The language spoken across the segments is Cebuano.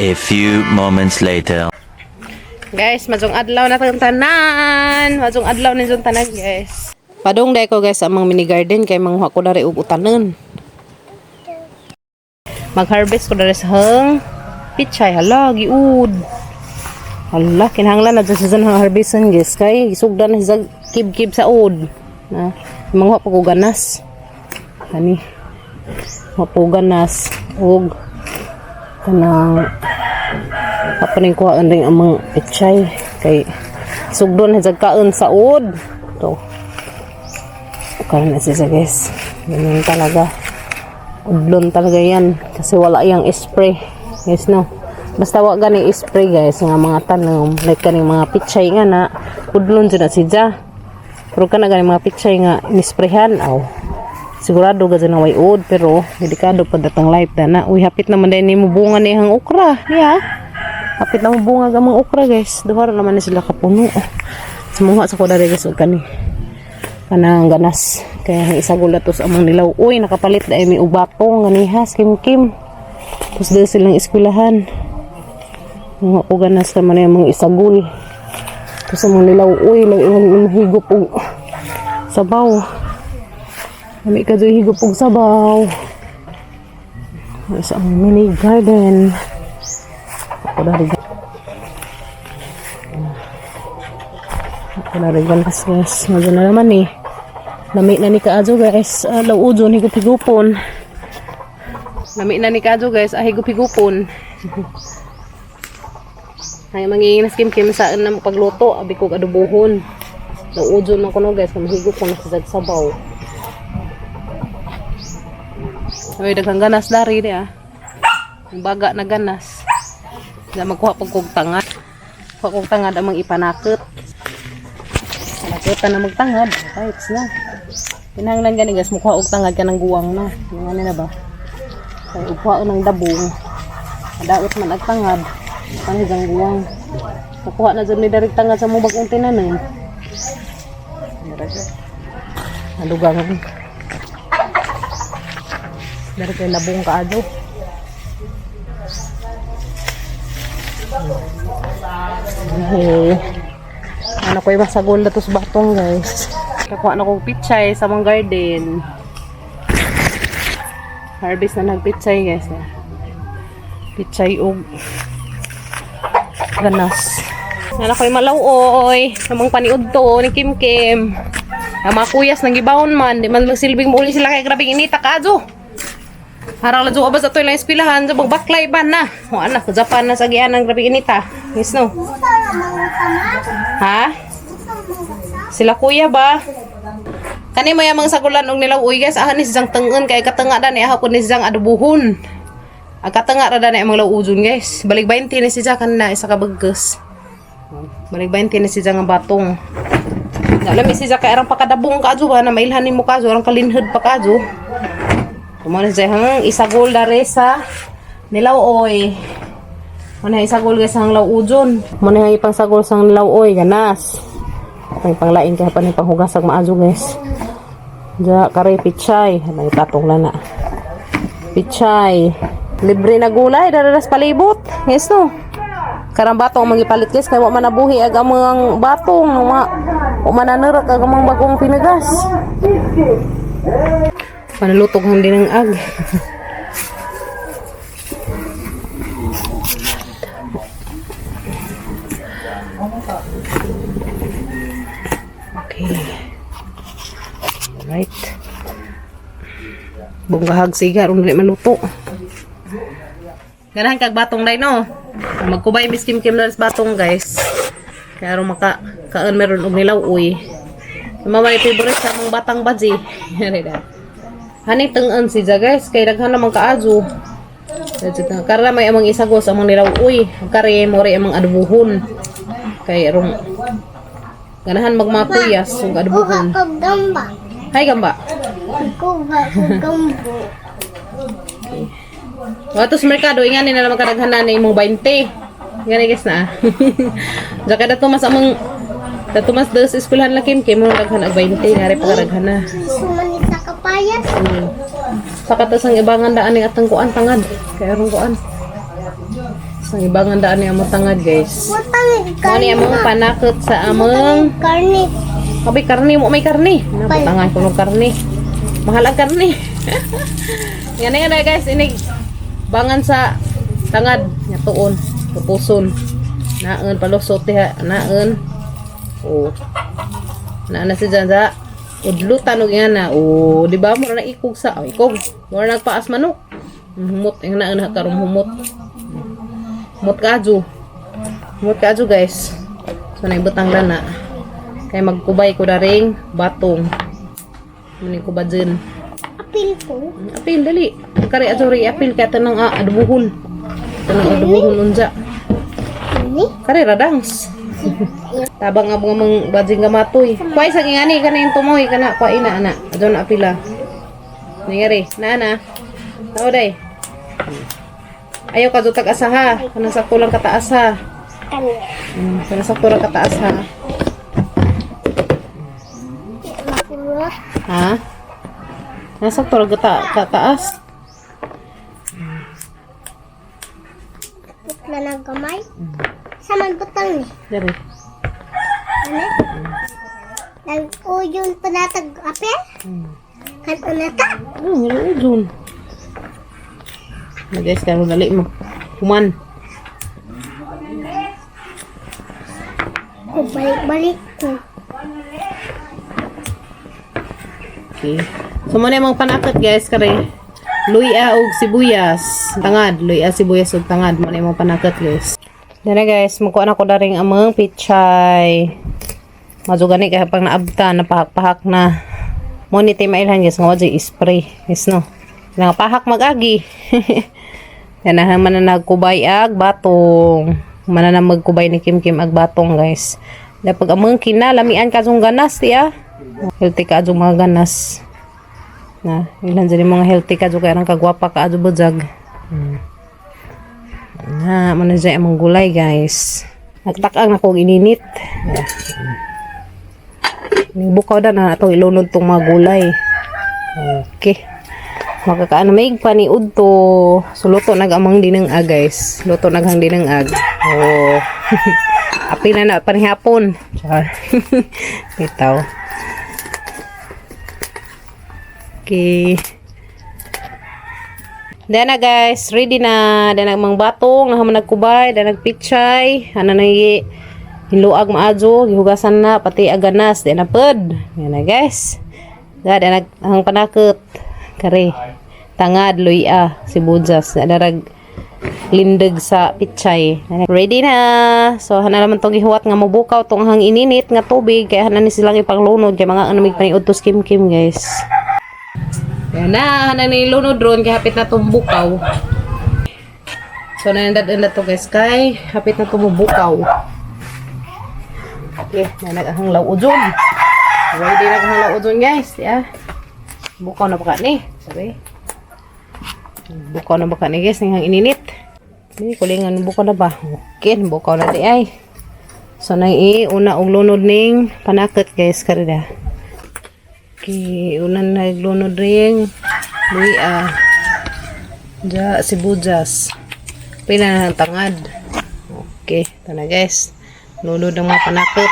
A few moments later. Guys, majong adlaw na tong tanan. Majong adlaw ni jong tanan, guys. Padong dai ko, guys, sa among mini garden kay manguha ko dari og utanon. Mag-harvest ko dari sa hang pichay, hala giud. Hala, kinahanglan na dyan sa dyan ang harvestan, guys, kay gisugdan na siya kib-kib sa ud. Na, manguha pa ko ganas. Kani. Manguha pa ko ganas og kanang kapaning kuha rin ang mga pichay kay sugdon na kaon sa ud to. Karon na siya, guys. Ganyan talaga, udlon talaga yan kasi wala yang spray, guys, no? Basta wa gani spray, guys, nga mga tanom, like kaning mga pichay nga na udlon jud na siya. Pero kana gani mga pichay nga nisprayhan, aw, sigurado ga dyan na way ud. Pero delikado pa datang life na. Uy, hapit naman din ni mo bunga ni hang okra niya. Hapit na mo bunga ga mga okra, guys. Duha ra naman ni sila kapuno. Sumuha sa ko dali, guys, og kani kanang ganas kaya ang isagol na to sa among nilaw. Uy, nakapalit na mi og batong ganihas Kim Kim. Tapos dito silang eskwelahan. Mga ko ganas naman yung mga isagol. Tapos among nilaw. Uy, lagi man higop og sabaw. Lami ka doy higop og sabaw. Sa among mini garden. Ako dari. Ako na rin ganas, guys. Medyo na naman eh. Lami na ni kaadyo, guys. Laujo ni higupon. Lami na ni kaadyo, guys. Ah, higup-higupon. Ay, manginginas Kim Kim sa na pagluto. Abi ko adubuhon. Laujo man ko no, guys. Mahigop ko na sa sabaw. Ay, daghang ganas dari di ah. Ang baga na ganas. Na magkuha pag kog tangad. Kuha kog tangad amang ipanakot. Panakutan na magtangad. Right na. Kinahanglan gani, guys, mukuha og tangad ka ng guwang na. Yung ano na ba? Kay ugkuha ng dabong. Madaot man ag tangad. Tangad ang guwang. Nakuha na dyan may darig tangad sa mo bagong tinanim. Nalugangan. Dari kay labong kaado. Okay. Ano ko yung masagol na to sa batong, guys. Kakuha na kong pichay sa mga garden. Harvest na nagpichay, guys. Pichay og ganas. Ano ko yung malaw-oy. Namang paniud to ni Kim Kim. Ang mga kuyas nang gibawon man. Di man magsilbing muli sila kay grabing inita kaadyo. Harang lang abas ato ilang eskwelahan sa magbaklay ba na. O anak, Japan na sa giyan ng grabing inita. Yes no? Ha? Sila kuya ba? Kani mo yung mga sagulan og nilaw uy, guys, aha ni siyang tengen kay katanga da ni aha ni siyang adubuhon. Ang katanga ra da ni among lawujon, guys. Balik 20 ni siya kanina isa ka bagges. Balik 20 ni siya nga batong. Alam mi siya kay arang pakadabong kaadyo ba na mailhan nimo kaadyo arang kalinhod pa kaadyo. Tumo na siya hang isagol dare sa nilaw-oy. Muna isagol, guys, ang lawujon. Muna ang ipang sagol sa nilaw-oy ganas. May panglain kaya pa ni panghugas ag maadyo, guys. Diya kare pichay, may patong lana. Pichay. Libre na gulay dara sa palibot. Yes no. Karang batong mangipalit, guys, kay wa man nabuhi ag among batong wa wa man nanurak ag among bagong pinagas. Panalutog hindi ng ag. Okay. Alright. Bunggahag siga aron dili maluto. Ganahan kag batong day no. Magkubay Miss Kim Kim sa batong, guys. Kaya aron maka kaon meron og nilaw uy. Mama ni favorite sa among batang baji. Yari da. Hani tengen si ja, guys, kay daghan naman kaadyo. Karla may amang isagos among nilaw uy. Kare mo ri amang adubuhon. Kay arong ganahan magmakuyas ug adubuhon. Kuha kog gamba. Hay gamba. Kuha kog gambo. Wato sa merkado, ingani na naman kadaghanan na imong 20. Ingani, guys, na. Diyan ka dato mas among dato mas dos eskwelahan la Kim Kim mo daghan ag 20 ngari pa kadaghan na. Sumanit sa kapayas. Sa katas ang ibangan daan ning atang kuan tangad. Kay arong kuan. Ang ibang daan ni among tangad, guys. Butang Mo ni among panakot sa among karne. Kabi karne mo may karne. Na butangan ko ng karne. Mahal ang karne. Yan na yan guys, inig bangan sa tangad nga tuon, pupuson. Naon palusot diha, naon. Oh. Naa na si Janza. Udlutan og nga na. Oh, di ba mura na ikog sa oh, ikog. Mura nagpaas manok. Humot ang naon ha karong humot. Humot kaadyo. Humot kaadyo, guys. So naibutang lana. Kay magkubay ko daring batong. Muni ko ba dyan? Apil ko. Apil, dali. Kari ato ri apil kay tanang adubuhon. Tanang adubuhon unja. Ini. Kari radangs. Tabang nga mga mang bajing gamatoy. Kuay sa ngani kana yung tumoy kana kuay na ana. Adto na apila. Ningari, na na. Tao day. Ayaw ka tag asa ha. Kana sakto lang kataas ha. Kani. Kana sakto lang kataas ha. Makulot. Ha? Nasa lang kataas. Putla na gamay. Sa man butang ni. Dere. Ano? Nag-uyon pa natag apel? Kan unata? Ano, wala dun. Na guys, karon dali mo. Human. Ko balik-balik ko. Okay. So mo na yung mga panakot guys kare. Luya og sibuyas. Tangad, luya sibuyas og tangad mo na yung mga panakot guys. Dara guys, mukuha na ko daring amang pichay. Madyo gani kay pag naabta na pahak-pahak na. Mo ni tay mailhan guys nga wajay spray. Yes no. Nga pahak mag-agi. Ganahan man na nagkubay ag batong. Mana na magkubay ni Kim Kim ag batong guys. Da pag amang kina lamian ka jung ganas tiya. Healthy ka jung mga ganas. Na, ilan dyan yung mga healthy ka jung kaya nang kagwapa ka adyo bujag. Na, mo na dyan among gulay guys. Nagtakang na kong ininit. Bukaw na na atong ilunod tong mga gulay. Okay. Makakaano may paniud to. So luto nag amang dinang ag guys. Luto naghang dinang ag. Oh. Api na na panihapon. Char. Bitaw. Okay. Then na guys, ready na. Then ang mga batong, nahaman nagkubay, then nagpichay, ano na hinluag maadyo, gihugasan na, pati aganas, then na pud. Yan na guys. Da, then nag ang panakot. Kare. Tangad, luya, sibuyas, nadarag lindag sa pichay. Ready na. So hana naman tong gihuwat nga mobukaw tong hang ininit nga tubig kaya hana ni silang ipanglunod kay mga ano mig paniudto kim kim guys. Yan na, hana ni lunod ron kay hapit na tong bukaw. So nanindad to guys kay hapit na tong bukaw. Okay, nanag ang law ujon. Ready na ang law ujon guys, yeah. Bukaw na baka ni, sabi. Bukaw na baka ni guys, nang ininit. Ni kulingan bukaw na ba? Okay, bukaw na di ay. So nang i una og lunod ning panakot guys karida. Okay, una naglunod ring luya. Ja sibuyas. Pila na ang tangad. Okay, ito na guys. Lunod ang mga panakot.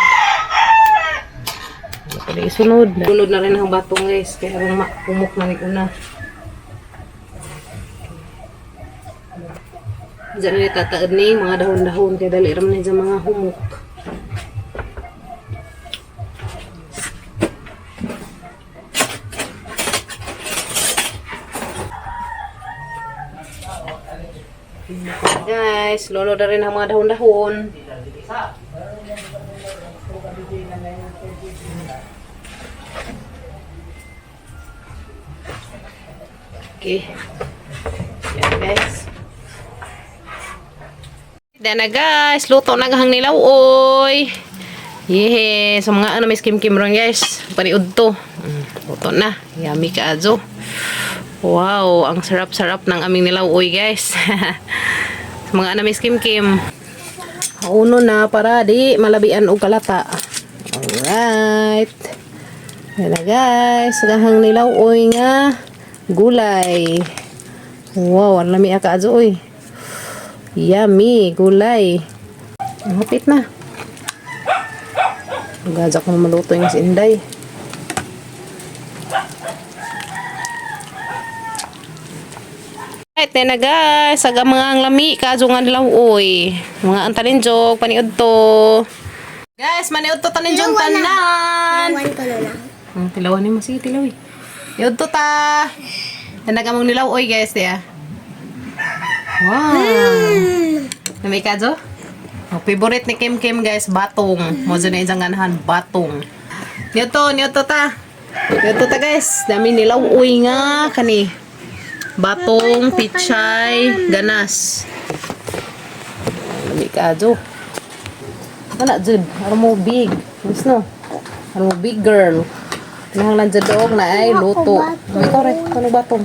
Ano pa na isunod? Lunod na rin ang batong guys. Kaya habang makumok na ni una. Diyan na tataad ni mga dahon-dahon. Kaya dali raman na dyan mga humok. Guys, lolo na rin ang mga dahon-dahon. Okay. Yan guys. Then na guys, luto na gahang nilaw oy. Yeah, so mga ano may skim kim ron guys. Paniud to. Luto na. Yummy ka azo. Wow, ang sarap-sarap ng aming nilaw oy guys. Sa mga ano may skim kim. Uno na para di malabian og kalata. Alright. Yan na guys, gahang nilaw oy nga gulay. Wow, ang lami ka azo oy. Yummy, gulay. Ang hapit na. Gajak mo maluto yung si Inday. Right, na guys, aga mga ang lami, kaso nga nilaw, oy. Mga antalinjog, paniud to. Guys, maniud to taninjog Tilawan na. tanan. Iwan ko na lang. Tilawan ni mo sige, tilaw eh. Niud to ta. Tanaga mong nilaw, oy guys, diya. Wow. Nami ka, Jo? Oh, favorite ni Kim Kim guys, batong. Mo dyan na isang ganahan, batong. Niyo to ta. Niyo to ta guys. Dami nilaw uy nga kani. Batong, pichay, ganas. Lami ka, Jo. Wala, Jud. Ano mo big? Mas no? Ano mo big girl? Kinahanglan dyan doog na ay luto. Ako, batong. Ikaw rin, ikaw batong.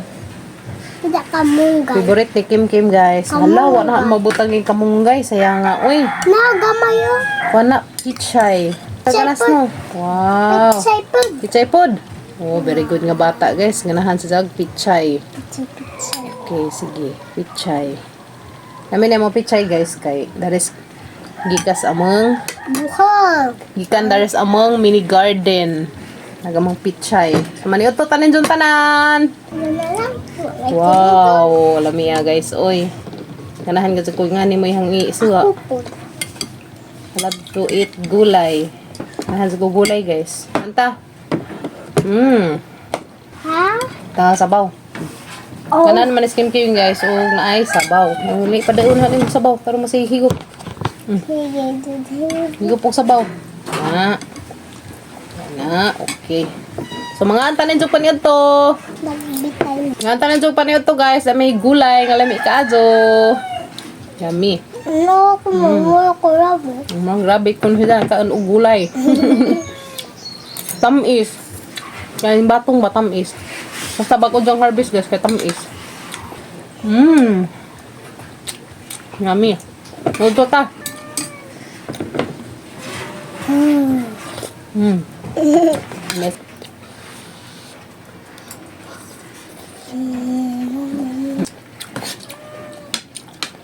Tidak kamunggay. Favorite ni Kim Kim guys. Hala, wala na mabutang yung kamunggay. Saya nga, uy. Na, gamay oh. Wala, pichay. Tagalas no. Wow. Pichay pod. Pichay pod. Oh, very good nga bata guys. Ganahan sa jag pichay. Pichay, pichay. Okay, sige. Pichay. Namin na mo pichay guys kay daris gikas among Buhok. gikan daris among mini garden. Nagamang pichay. So, maniud to tanin dyan tanan. Ano na lang? Wala. Wow, lamiya guys. Oy. Ganahan ka sa ko nga ni mo ihang iisuha. Pupot. I love to eat gulay. Ganahan sa ko gulay guys. Anta. Ha? Ta sabaw. Oh. Ganahan man is Kim Kim guys o naay sabaw. Nanguli pa daon na yung sabaw pero masihigop. Sige, dudu. Higop og sabaw. Na. Na, okay. So mga antanin jud paniud to. Nagbitay. Mga antanin jud paniud to guys, may gulay nga lami kaayo. Yummy. No, kumumulo ko rabo. Mga grabe kun sila kaon og gulay. Tamis. Kaya yung batong ba tamis. Basta bago diyang harvest guys, kaya tamis. Yummy. Luto ta. Mes.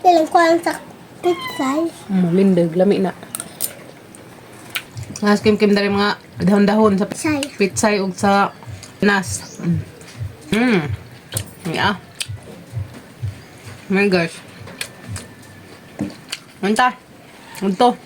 Ilang ko lang sa pichay. Lindag, lami na. Nga kim kim dari mga dahon-dahon sa Pichay. pitsay ug sa nas. Yeah. My gosh. Unta. Unto.